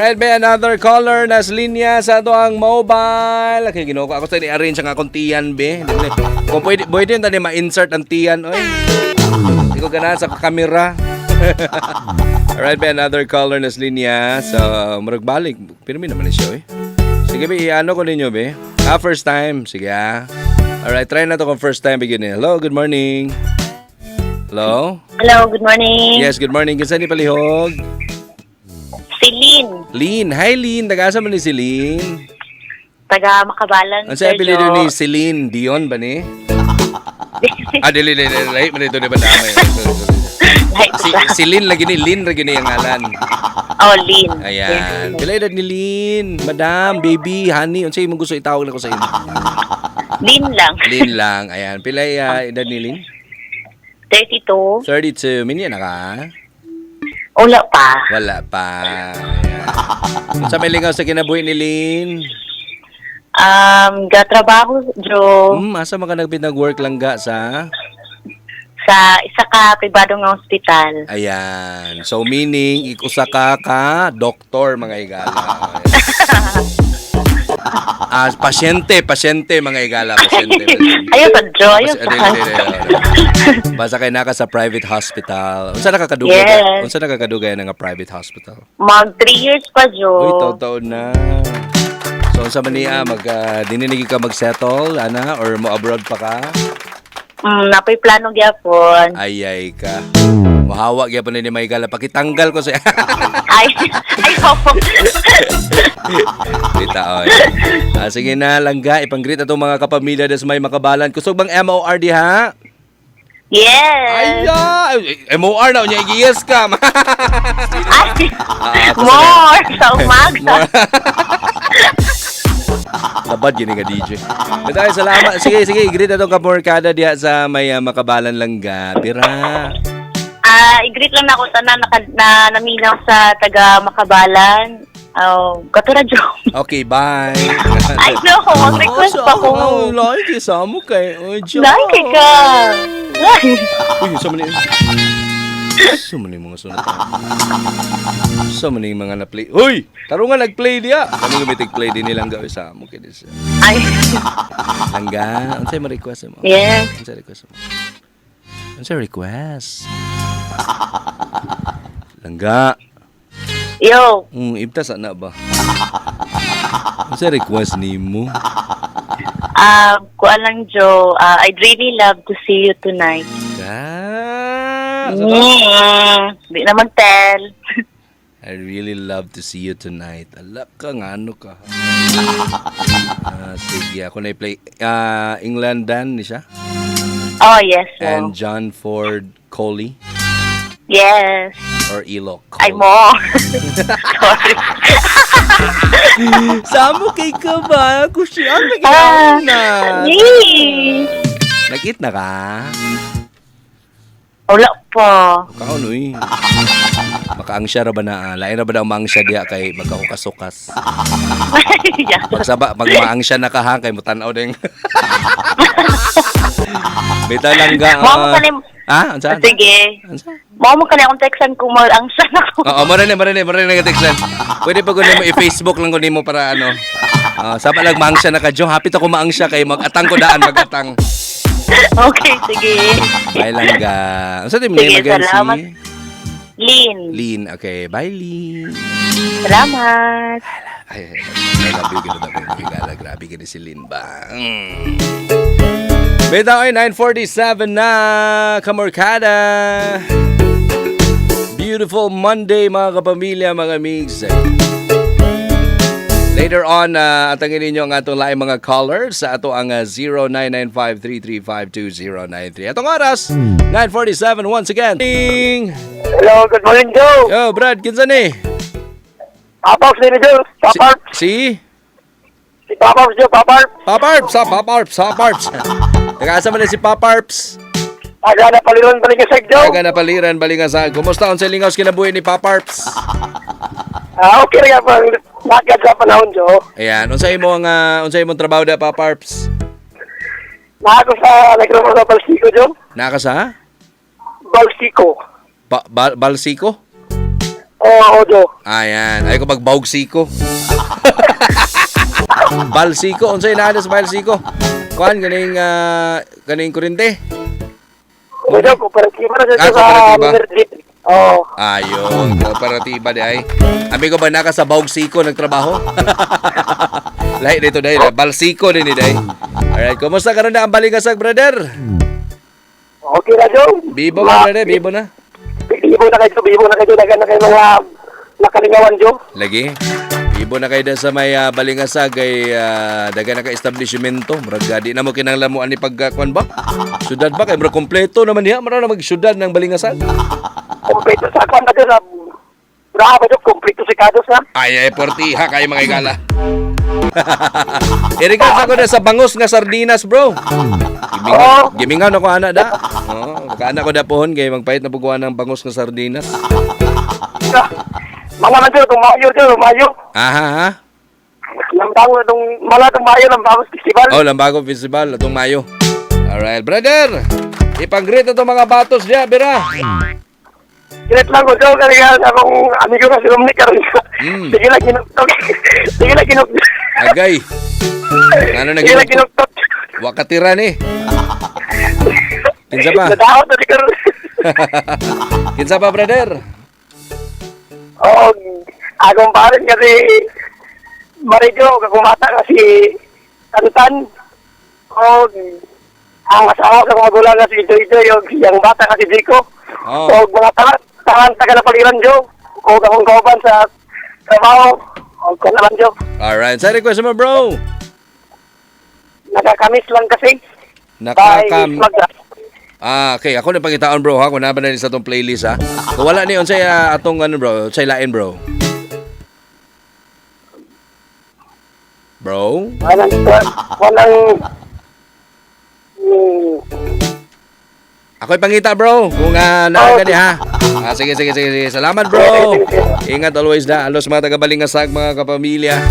Alright, may another caller nas linya sa ato ang mobile. Okay, Ginoo ko. Ako sa ni-arrange ang akong tiyan, be. Kung pwede, pwede tani ma-insert ang tiyan, oy. Hindi ko ganahan sa kamera. Alright, may another caller nas linya. So, murag balik. Pirmi naman ni siya, oy. Sige, be, i-ano ko ninyo, be. Ah, first time. Sige, ah. Alright, try na to kung first time begin. Hello, good morning. Hello? Hello, good morning. Yes, good morning. Kinsa ni, palihog? Si Lynn, Lynn. Hi, Lynn. Taga-asa man ni si Lynn? Taga Makabalan, Ang sa Sir apelyido Jo. ni Celine Dion ba ni? Ah, dili, dili, dili. Lahi man ito, di ba dami? Sorry, sorry. Si, si Lynn lagi ni, Lynn lagi ni ang ngalan. Oh, Lynn. Ayan. Pila edad ni Lynn? Madam, baby, honey, unsay imong gusto itawag na ko sa imo? Lynn lang. Lynn lang. Ayan. Pila edad ni Lynn? 32. 32. Minya na ka? Wala pa. Wala pa. Ayan. Unsa may lingaw sa kinabuhi ni Lynn? Gatrabaho, Jo, Asa man ka nagbit nag-work lang ga sa? Sa isa ka pribado nga ospital. Ayan. So meaning, ikusa ka ka doktor, mga igala. Ah, pasyente, pasyente, mga igala, pasyente. Ayaw sa Jo, ayaw sa. Dili, dili, dili, dili. Basta kay naka sa private hospital. Unsa nakakadugay? Yes. Unsa nakakadugay na nga private hospital? Mag 3 years pa, Jo. Uy, taon na. So unsa man niya mag dininigi ka mag-settle ana or mo abroad pa ka? Napoy plano gyapon. Ay ay ka. Muhawa gyapon ni mga igala. Pakitanggal ko sa Ay, ay, opo. Dita, oy. Ah, sige na, langga. Ipang-greet atong mga kapamilya des may Makabalan. Kusog bang MOR diha? Yes. Ay, ah, MOR na. Unya, i-yes ka. Ay, Ah, more sa umaga. More. Labad gini nga DJ. Pero ay, salamat. Sige, sige. I-greet atong kamorkada diha sa may Makabalan, langga. Bira. Ah, i-greet lang ako tanan na naminaw sa taga Makabalan. Oh, katura, Jo. Okay, bye. Ay, no, mag-request pa ko. Oh, like, sa mo kay. Oh, Joe. Like ka. Uy, sa man sa man yung mga sunod. Sa man yung mga na-play. Uy! Tarungan nag-play diya. Kami gumitig play din nilang gawin sa amo. Kaya siya. Ay, Langga, unsay ma-request mo? Yes. Unsay request mo? Unsay request? Langga. Yo, Ibtas na ba? Unsay request nimo? Ah, kuan lang, Joe. Ah, I'd really love to see you tonight. Ka. Sa to? Di na mag-tell. I really love to see you tonight. Alak ka nga, ano ka? Ah, sige, ako na i-play. Ah, England Dan ni siya. Oh, yes, Joe. And John Ford Coley Yes. or Ilok. Ay, more. Sorry. Samo kay ka ba? Kusi, ano Ah, na? yay. Nag-eat na ka? Wala pa. Kaon, uy. Makaang siya ra ba na? Ah? Lain ra ba na umaang siya diha kay magkakukasukas? Pagsaba, pag maang siya na ka ha, kay mutanaw din. Bitaw lang ga. Mao mo kanim- Ah, unsa? Sige. Unsa? Mao mo kani akong textan kung mo ang siya ako. Oo, mara ni nga lang. Pwede pa kunin mo i-Facebook lang kunin mo para ano. Ah, saba lang maang siya na ka, Jo. Hapit ako maang siya kay mag-atang ko daan, mag-atang. Okay, sige. Bye lang ga. Unsa ti mo Sige, name again salamat. si Lynn. Lynn. Okay, bye, Lynn. Salamat. Ay, I love you gino daw higala. Grabe gini si Lynn ba. Bitaw ay 9:47 na, kamorkada. Beautiful Monday, mga kapamilya, mga amigs. Later on, atangin ninyo ang atong laing mga callers sa ato ang 0995-335-2093. Atong oras, 9:47 once again. Ding! Hello, good morning, Joe. Yo, Brad, kinsa ni? Papaps ni Joe. Paparps. Si? Si Paparps, Joe. Paparps. Paparps, ha? Paparps, Paparps. Taga-asa man na si Paparps? Aga na paliron Balingasag, Joe. Taga na paliran, Balingasag. Kumusta ang sa lingaw kinabuhi ni Paparps? Ah, okay rin pa. Lakad sa panahon, Joe. Ayan, unsay imong trabaho da, Paparps? Na ako sa nagkaroon sa Balsico, Joe. Naka sa Balsico. Balsico? Oo, Jo. Ayan, ay ko magbawg siko. Balsiko, unsay naa sa balsiko? Kuan ganing ganing kurinte. Jo, kooperatiba na Ah, siya sa kooperatiba. Minergy. Oo. Ayon, kooperatiba di ay. Amigo ba naka sa Bawg Siko nagtrabaho? Lahi dito dahil, Balsiko din ni day. Alright, kumusta karon na ang Balingasag, brother? Okay na, Jo. Bibo ka, brother, bibo na. Bibo na kayo, bibo na kayo. Dagan na kayo mga nakalingawan, Jo. Lagi. Bibo na kayo dyan sa may Balingasag ay daga na ka establishmento. Murag di na mo kinahanglan mo ani pag kuan ba? Syudad ba kay murag kompleto naman diha, murag na mag syudad ng Balingasag. Kompleto sa kwan na, Jo. Sa Bravo, Jo. Kompleto si Kados na. Ay ay portiha kayo mga igala. I-regards ako na sa bangus nga sardinas, bro. Gimingaw, gimingaw na ko ana da. Oo, oh, ko da pohon kay magpahit na puguan ng bangus nga sardinas. Mga man, Jo. Itong Mayo, Jo. Mayo. Aha ha. Lambango itong mga itong Mayo ng Bagos Festival. Oh, Lambago Festival atong Mayo. Alright, brother. Ipang-greet ato mga batos diya, bira. Kinat lang ko, Jo. Kasi nga sa akong amigo nga si Romney karon. Sige lang, kinuktok. Sige lang, kinuktok. Agay. Ano na Sige lang, ginuktok? kinuktok. Wa katira ni. Kinsa pa? Nadaot na si karon. Kinsa pa, brother? Oo, akong parin kasi Marijo, kakumata kasi Tantan. O, ang asawa sa mga gulang nga si Joy Joy, o siyang bata nga si Jico. Oh. O, mga tanan, tanan taga na paliran, Jo. O, akong kauban sa trabaho. O, kanalan, Jo. Alright, sa request mo, bro. Nakakamis lang kasi. Nakakam By Magda. Ah, okay. Ako na pangitaon, bro, ha. Kung naman na sa atong playlist, ha. Kung wala ni unsay atong ano, bro, unsay lain, bro. Bro? Walang, walang, Ako'y pangita, bro. Kung naa ka ni ha. Ah, sige, sige, sige, sige. Salamat, bro. Ingat always na. Alos mga taga-Balingasag, mga kapamilya.